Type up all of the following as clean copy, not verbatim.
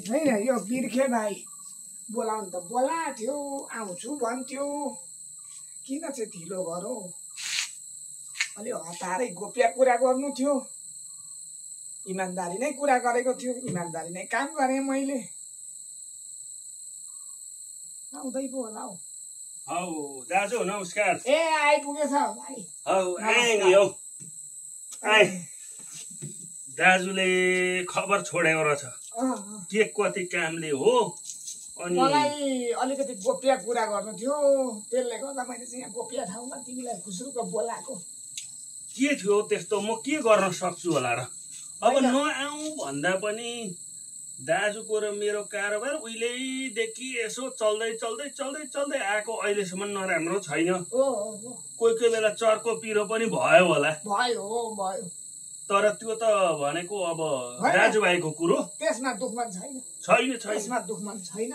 होइन यो बिर्खे भाइ बोलाउनु त बोलाएको थियो आउँछु भन्थ्यो किन चाहिँ ढिलो गरौ अलि हतारै गोप्य कुरा गर्नु थियो इमान्दारी नै कुरा गरेको थियो इमान्दारी नै काम गरेँ मैले आउँदै पो होला हौ हौ दाजु नमस्कार ए आइपुगेछ भाइ हौ आए नि हौ आए दाजुले खबर छोडेको रहेछ के कति कामले हो अनि मलाई अलिकति गोप्य कुरा गर्नु थियो त्यसले गर्दा मैले चाहिँ यहाँ गोप्य ठाउँमा तिमीलाई खुसरुको बोलाएको के थियो त्यस्तो म के गर्न सक्छु होला र अब नआऊ भन्दा पनि दाजुको र मेरो कारोबार उहिलेदेखि यसो चल्दै चल्दै चल्दै चल्दै आएको अहिलेसम्म नराम्रो छैन कोही कोही बेला चर्को पिरो पनि भयो होला भयो तर त्यो त भनेको अब दाजुभाइको कुरो त्यसमा दुखमन छैन त्यसमा दुखमन छैन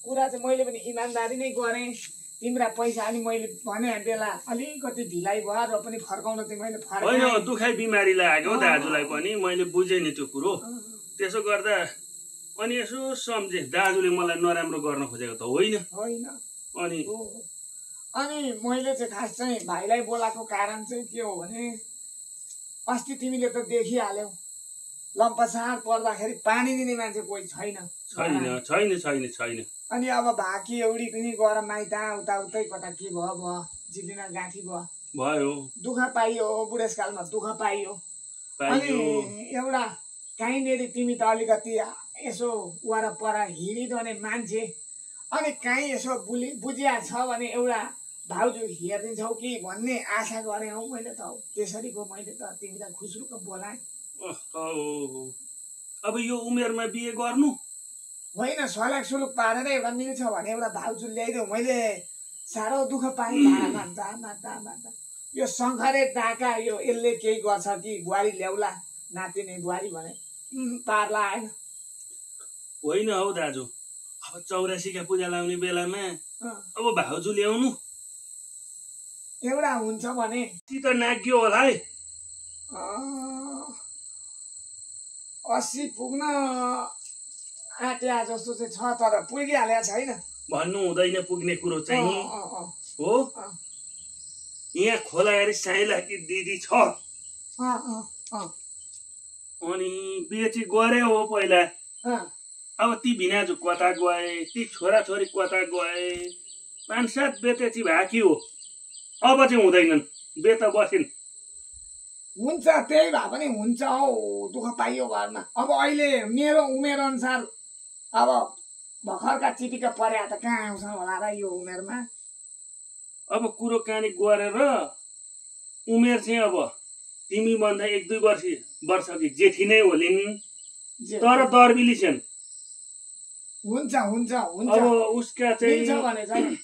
कुरा चाहिँ मैले पनि इमान्दारी नै गरेँ तिम्रा पैसा अनि मैले भने बेला अलिकति ढिलाइ भयो र पनि फर्काउन चाहिँ मैले होइन दुखाइ बिमारी लाग्यो दाजुलाई पनि मैले बुझेँ नि त्यो कुरो त्यसो गर्दा अनि यसो सम्झे दाजुले मलाई नराम्रो गर्न खोजेको त होइन अनि मैले चाहिँ खास चाहिँ भाइलाई बोलाएको कारण चाहिँ के हो भने अस्ति तिमीले त देखिहाल्यौ लम्पसार पर्दाखेरि पानी दिने मान्छे कोही छैन अनि अब भाकी एउटी पनि गएर माइता उताउतै कता के भयो जिल्लिन गाँठी भयो दुःख पाइयो बुढेसकालमा दुःख पाइयो अनि एउटा कहीँनिर तिमी त अलिकति यसो वरपर हिँडिरहने मान्छे अनि कहीँ यसो बुझिया छ भने एउटा भाउजू हेरिदिन्छौ कि भन्ने आशा गरेँ हौ मैले त त्यसरी पो मैले त तिमीलाई खुसरुको बोलाएँ अब यो उमेरमा बिहे गर्नु होइन सलाक सुलुक पारेर एउटा मिल्छ भने एउटा भाउजू ल्याइदेऊ मैले साह्रो दुःख पाएँ भाँदा यो शङ्खरे डाका यो यसले केही गर्छ कि बुहारी ल्याउला नातिने बुहारी भने पार्ला आएन होइन हौ दाजु अब 84का पूजा लाउने बेलामा अब भाउजू ल्याउनु एउटा हुन्छ भने ती त नाग्यो होला है 80 पुग्न आँट्या जस्तो चाहिँ छ तर पुगिहालेको छैन भन्नु हुँदैन पुग्ने कुरो चाहिँ हो यहाँ खोलागरी साइलाकी दिदी छ अनि बेची गरे हो पहिला अब ती भिनाजु कता गए ती छोराछोरी कता गए 5-7 बेतेची भाकी हो अब चाहिँ हुँदैनन् बेत बसिन् हुन्छ त्यही भए पनि हुन्छ हौ दुःख पाइयो घरमा अब अहिले मेरो उमेर अनुसार अब भर्खरका चिटिका पर्या त कहाँ आउँछन् होला र यो उमेरमा अब कुरो कानी गरेर उमेर चाहिँ अब तिमी भन्दा 1-2 वर्ष कि जेठी नै होलिन् तर दर्बिली छन् हुन्छ अब उसका चाहिँ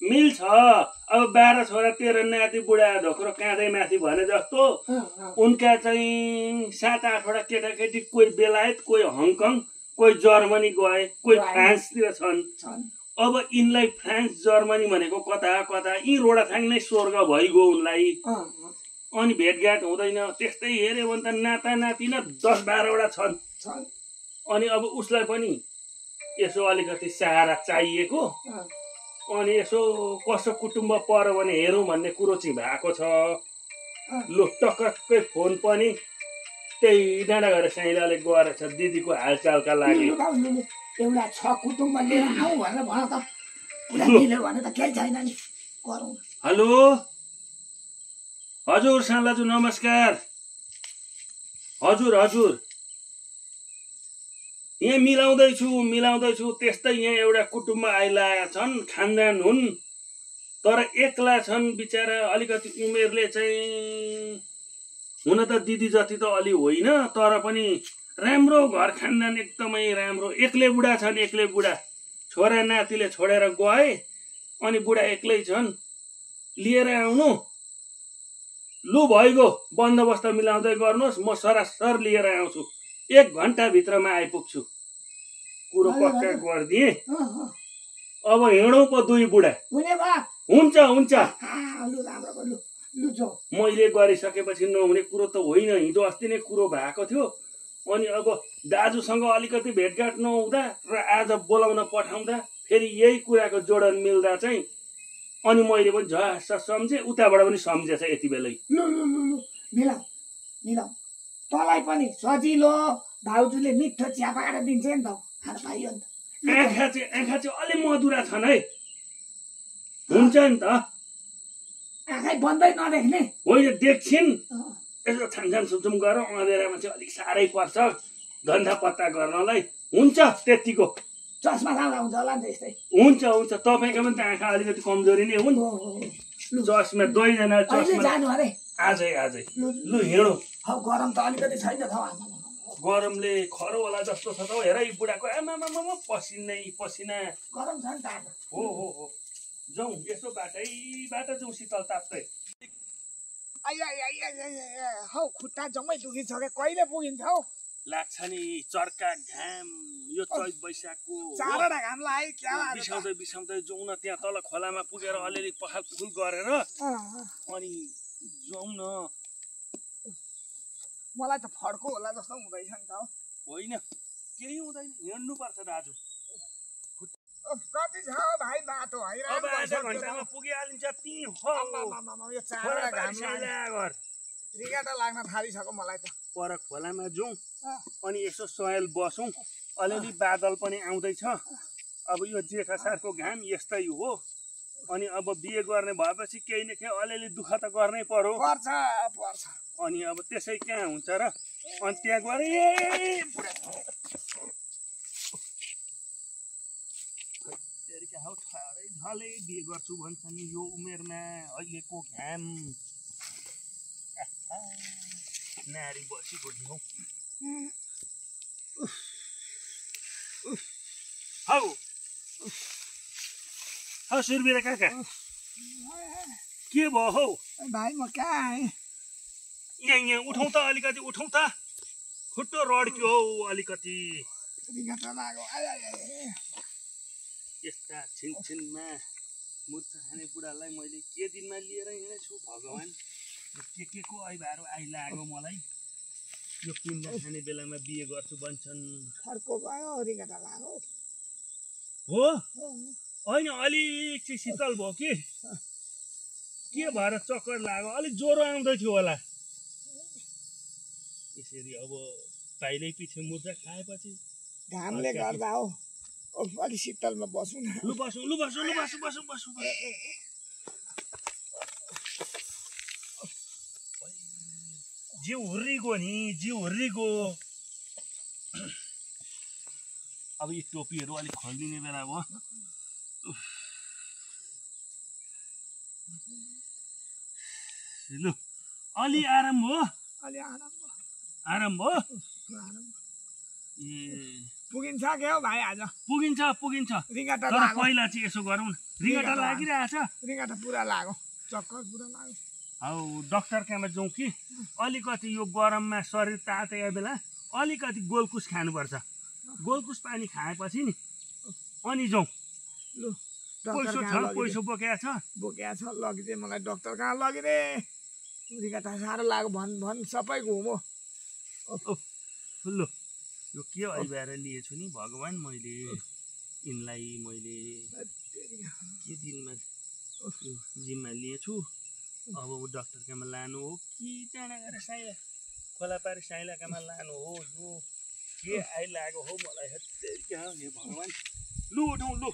मिल्छ अब 12 छोरा 13 नाति बुढा धोक्रो काँदै माथि भने जस्तो उनका चाहिँ 7-8 वटा केटाकेटी कोही बेलायत कोही हङकङ कोही जर्मनी गए कोही फ्रान्सतिर छन् अब यिनलाई फ्रान्स जर्मनी भनेको कता यी रोडाथाङ नै स्वर्ग भइगयो उनलाई अनि भेटघाट हुँदैन त्यस्तै हेऱ्यो भने त नाता नातिना 10-12 वटा छन् अनि अब उसलाई पनि यसो अलिकति सहारा चाहिएको अनि यसो कसो कुटुम्ब पर्यो भने हेरौँ भन्ने कुरो चाहिँ भएको छ लु टक्कै फोन पनि त्यही डाँडा गरेर साइलाले गरेछ दिदीको हालचालका लागि एउटा छ कुटुम्ब लिएर आऊ भनेर भन त कुरा मिल्यो भने त केही छैन नि गरौँ हेलो हजुर सालाजु नमस्कार हजुर यहाँ मिलाउँदैछु त्यस्तै यहाँ एउटा कुटुम्ब आइलाएका छन् खानदान हुन् तर एक्ला छन् बिचारा अलिकति उमेरले चाहिँ हुन त दिदी जति त अलि होइन तर पनि राम्रो घर खानदान एकदमै राम्रो एक्लै बुढा छन् छोरा नातिले छोडेर गए अनि बुढा एक्लै छन् लिएर आउनु लु भइगयो बन्दोबस्त मिलाउँदै गर्नुहोस् म सरासर लिएर आउँछु 1 घण्टा भित्रमा आइपुग्छु कुरो पक्का गरिदिए अब हिँडौँ पो 2 बुढा हुन्छ मैले गरिसकेपछि नहुने कुरो त होइन हिजो अस्ति नै कुरो भएको थियो अनि अब दाजुसँग अलिकति भेटघाट नहुँदा र आज बोलाउन पठाउँदा फेरि यही कुराको जोडन मिल्दा चाहिँ अनि मैले पनि झ्यास सम्झेँ, उताबाट पनि सम्झेछ यति बेलै। लु लु लु लु मिलाऊ मिलाऊ, तँलाई पनि सजिलो, भाउजूले मिठो चिया पकाएर दिन्छ नि त, खान पाइयो नि त। आँखा चाहिँ अलि मधुरा छन् है, हुन्छ नि त। आँखै बन्दै नदेख्ने होइन, देख्छिन् यसो छानछान सुमसुम गरेर अँधेरामा चाहिँ अलिक साह्रै पर्छ धन्दा पत्ता गर्नलाई। हुन्छ त्यतिको, चस्मा लाउँदा हुन्छ होला नि त यस्तै। हुन्छ हुन्छ, तपाईँको पनि त आँखा अलिकति कमजोरी नै हुन्। चस्मा दुईजना चस्मा जानु अरे आजै आजै। लु हिँडौँ। गरम त अलिकति छैन त, गरमले खरो होला जस्तो छ त हेर यी बुढाको। आमामामा पसिनै पसिना, गरम छ नि त। हो हो हो, जाउँ यसो बाटैबाट जाउँ शीतल ताप्दै। हौ खुट्टा जम्मै दुखिसक्यो, कहिले पुगिन्छ हौ? लाग्छ नि चर्का घाम, यो चैत वैशाखको चारवटा घाम लाग्यो क्या। बिसाउँदै बिसाउँदै जाउँ न, त्यहाँ तल खोलामा पुगेर अलिअलि पखाल पुखुल गरेर अनि जाउँ न। मलाई त फड्को होला जस्तो हुँदैछ नि त। होइन केही हुँदैन, हिँड्नुपर्छ दाजु। कति छ भाइ बाटो? अब आधा घन्टामा पुगिहालिन्छ। ती हो यो चारवटा घाम लाग्यो, रिगाटा लाग्न थालिसक्यो मलाई त। पर खोलामा जाउँ अनि यसो सयल बसौँ, अलिअलि बादल पनि आउँदैछ। अब यो जेठ असारको घाम यस्तै हो। अनि अब बिहे गर्ने भएपछि केही न केही अलिअलि दुःख त गर्नै पर्यो। पर्छ। अनि अब त्यसै कहाँ हुन्छ र? अनि त्यहाँ गएर ढलै बिहे गर्छु भन्छन् यो उमेरमा। अहिलेको घाम नारी बसेको नि हौ। हौ सुरबिरा काका, के भयो हौ? भाइ म कहाँ आएँ? यहाँ उठौँ त, अलिकति उठौँ त। खुट्टो रड्क्यो हौ अलिकति। यस्ता छिनछिनमा मुर्छा खाने बुढालाई मैले के दिनमा लिएर हिँडेछु भगवान्। के को ऐबारो आइलाग्यो मलाई। यो पिण्ड खाने बेलामा बिहे गर्छु भन्छन्। फड्को भयो, रिगाटा लाग्यो हो। होइन अलिक चाहिँ शीतल भयो कि के भएर चक्कर लाग्यो, अलिक ज्वरो आउँदै थियो होला। यसरी अब पाइलै पछि मुर्छा खाएपछि घामले गर्दा हो। अलि शीतलमा बसौँ न। लु बसौँ, लु बसौँ, लु बसौँ बसौँ बसौँ। जिउ हुर्रिगयो नि, जिउ हुर्रिगयो। अब यी टोपीहरू अलिक खोलिदिने बेला भयो। लु अलि आराम भयो, अलि आराम भयो। आराम भयो। ए पुगिन्छ क्या हौ भाइ? आज पुगिन्छ पुगिन्छ। रिगाटा तर पहिला चाहिँ यसो गरौँ न। रिगाटा लागिरहेछ? रिगाटा पुरा लाग्यो, चक्कर पुरा लाग्यो। हौ डक्टर कहाँमा जाउँ कि? अलिकति यो गरममा शरीर तातेको बेला अलिकति गोलकुस खानुपर्छ। गोलकुस पानी खाएपछि नि अनि जाउँ। लु पैसो छ, पैसो बोकेको छ? बोकेको छ, लगिदे मलाई डक्टर कहाँ लगिदे। रिगाटा साह्रो लाग्यो भन् सबै घुमो। लु यो के ऐबाएर लिएछु नि भगवान् मैले यिनलाई। मैले के दिनमा जिम्मा लिएछु। अब ऊ डक्टर कहाँमा लानु हो कि त्यहाँ गएर साइला खोला पारी साइला कहाँमा लानु हो? यो के आइलाग्यो हो मलाई। हे भगवान्। लु उठौँ, लु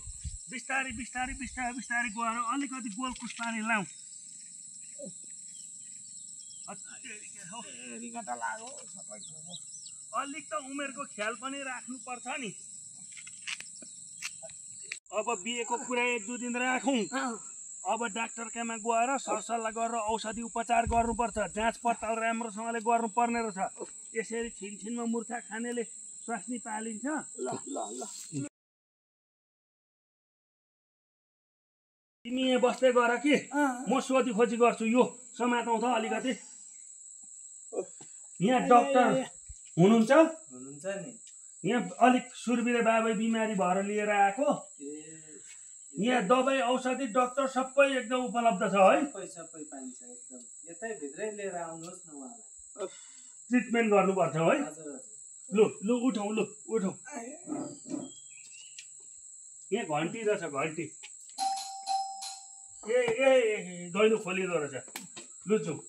बिस्तारै बिस्तारै बिस्तारै बिस्तारै गएर अलिकति गोलकुस पानी लाउँ। रिगाटा लाग्यो सबै घुमो। अलिक त उमेरको ख्याल पनि राख्नुपर्छ नि। अब बिहेको कुरा 1-2 दिन राखौँ। अब डाक्टर कहाँमा गएर सरसल्लाह गरेर औषधि उपचार गर्नुपर्छ। जाँच पडताल राम्रोसँगले गर्नुपर्ने रहेछ। यसरी छिनछिनमा मुर्छा खानेले स्वास्नी पालिन्छ। ल ल ल तिमी यहाँ बस्दै गर कि म सोधी खोजी गर्छु। यो समातौँ त अलिकति। यहाँ डक्टर हुनुहुन्छ? हुनुहुन्छ नि। यहाँ अलिक सुरबिरे बाबै बिमारी भएर लिएर आएको। यहाँ दबाई औषधि डक्टर सबै एकदम उपलब्ध छ है? सबै पाइन्छ एकदम। यतै भित्रै लिएर आउनुहोस् न उहाँलाई। ट्रिटमेन्ट गर्नुपर्छ है? हजुर हजुर। लु लु उठौँ लु उठौँ यहाँ घन्टी रहेछ घन्टी ए ए दैलो खोलिँदो रहेछ लु जाउँ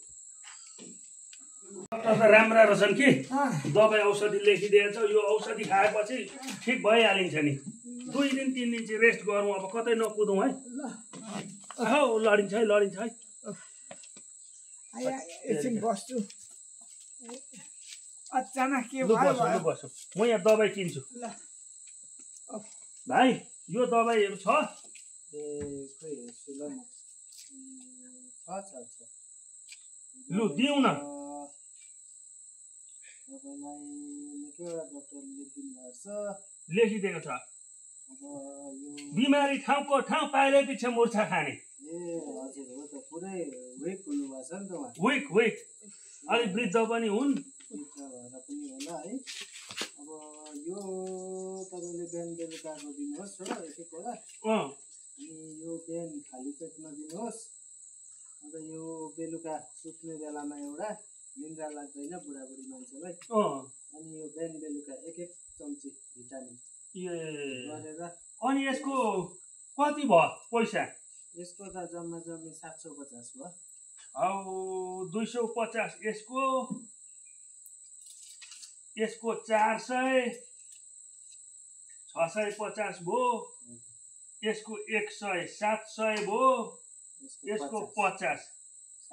डक्टर त राम्रा रहेछन् कि दबाई औषधि लेखिदिएछ यो औषधि खाएपछि ठिक भइहालिन्छ नि 2 दिन 3 दिन चाहिँ रेस्ट गरौँ अब कतै नकुदौँ है हौ लडिन्छ है एकछिन बस्छु अचानक के भयो बस्छु म यहाँ दबाई किन्छु भाइ यो दबाईहरू छ लु दिउँ न लेखिदिएको छ बिमारी ठाउँको ठाउँ पाइले पछि मुर्छा खाने विक अलिक वृद्ध पनि हुन् अब यो तपाईँले बिहान बेलुकाको दिनुहोस् हो एक वटा अनि यो बिहान खाली पेटमा दिनुहोस् अन्त यो बेलुका सुत्ने बेलामा एउटा निन्द्रा लाग्दैन बुढाबुढी मान्छेलाई अनि यो बिहान बेलुका एक चम्ची भिटामिन गरेर अनि यसको कति भयो पैसा यसको त जम्मा 750 भयो हौ 250 यसको 400 650 भयो यसको 100 700 भयो यसको 50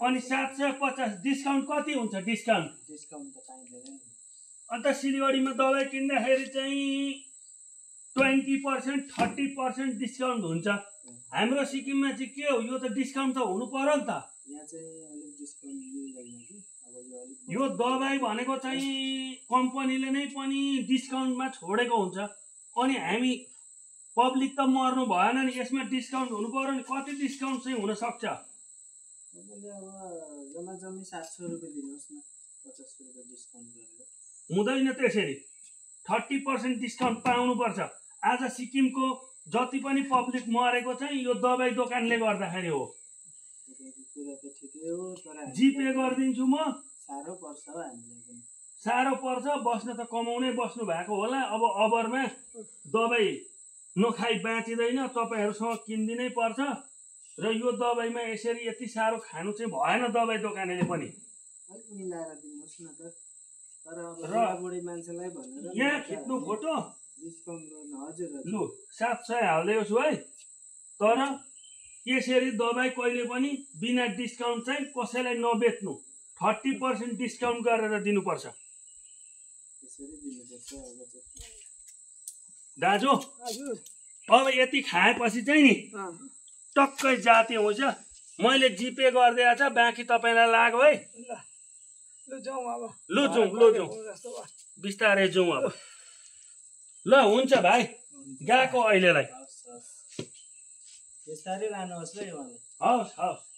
अनि 750 डिस्काउन्ट कति हुन्छ डिस्काउन्ट त पाइँदैन अन्त सिलगढीमा दबाई किन्दाखेरि चाहिँ 20% 30% डिस्काउन्ट हुन्छ हाम्रो सिक्किममा चाहिँ के हो यो त डिस्काउन्ट त हुनु पर्यो नि त यहाँ चाहिँ अलिक डिस्काउन्ट मिल्दैन कि अब यो दबाई भनेको चाहिँ कम्पनीले नै पनि डिस्काउन्टमा छोडेको हुन्छ अनि हामी पब्लिक त मर्नु भएन नि यसमा डिस्काउन्ट हुनु पर्यो नि कति डिस्काउन्ट चाहिँ हुन सक्छ तपाईँले अब जम्मा 700 रुपियाँ दिनुहोस् न 50 रुपियाँ डिस्काउन्ट गरेर हुँदैन त्यसरी 30% डिस्काउन्ट पाउनुपर्छ आज सिक्किमको जति पनि पब्लिक मरेको चाहिँ यो दबाई दोकानले गर्दाखेरि हो कुरा त ठिकै हो तर जिपे गरिदिन्छु म साह्रो पर्छ हामीलाई पनि साह्रो पर्छ बस्न त कमाउनै बस्नु भएको होला अब अबरमा दबाई नखाई बाँचिँदैन तपाईँहरूसँग किनिदिनै पर्छ र यो दबाईमा यसरी यति साह्रो खानु चाहिँ भएन दबाई दोकानेले पनि अलिक मिलाएर दिनुहोस् न त तर अब बुढाबुढी मान्छेलाई भनेर यहाँ खिच्नु फोटो डिस्काउन्ट गर्न हजुर लु 700 हालिदिएको छु है तर यसरी दबाई कहिले पनि बिना डिस्काउन्ट चाहिँ कसैलाई नबेच्नु 30% डिस्काउन्ट गरेर दिनुपर्छ दाजु अब यति खाएपछि चाहिँ नि टक्कै जाती हुन्छ मैले जिपे गरिदिएको छ बाँकी तपाईँलाई लाग्यो है लु जाउँ बिस्तारै जाउँ अब ल हुन्छ भाइ गएको अहिलेलाई बिस्तारै लानुहोस् ल यो हवस्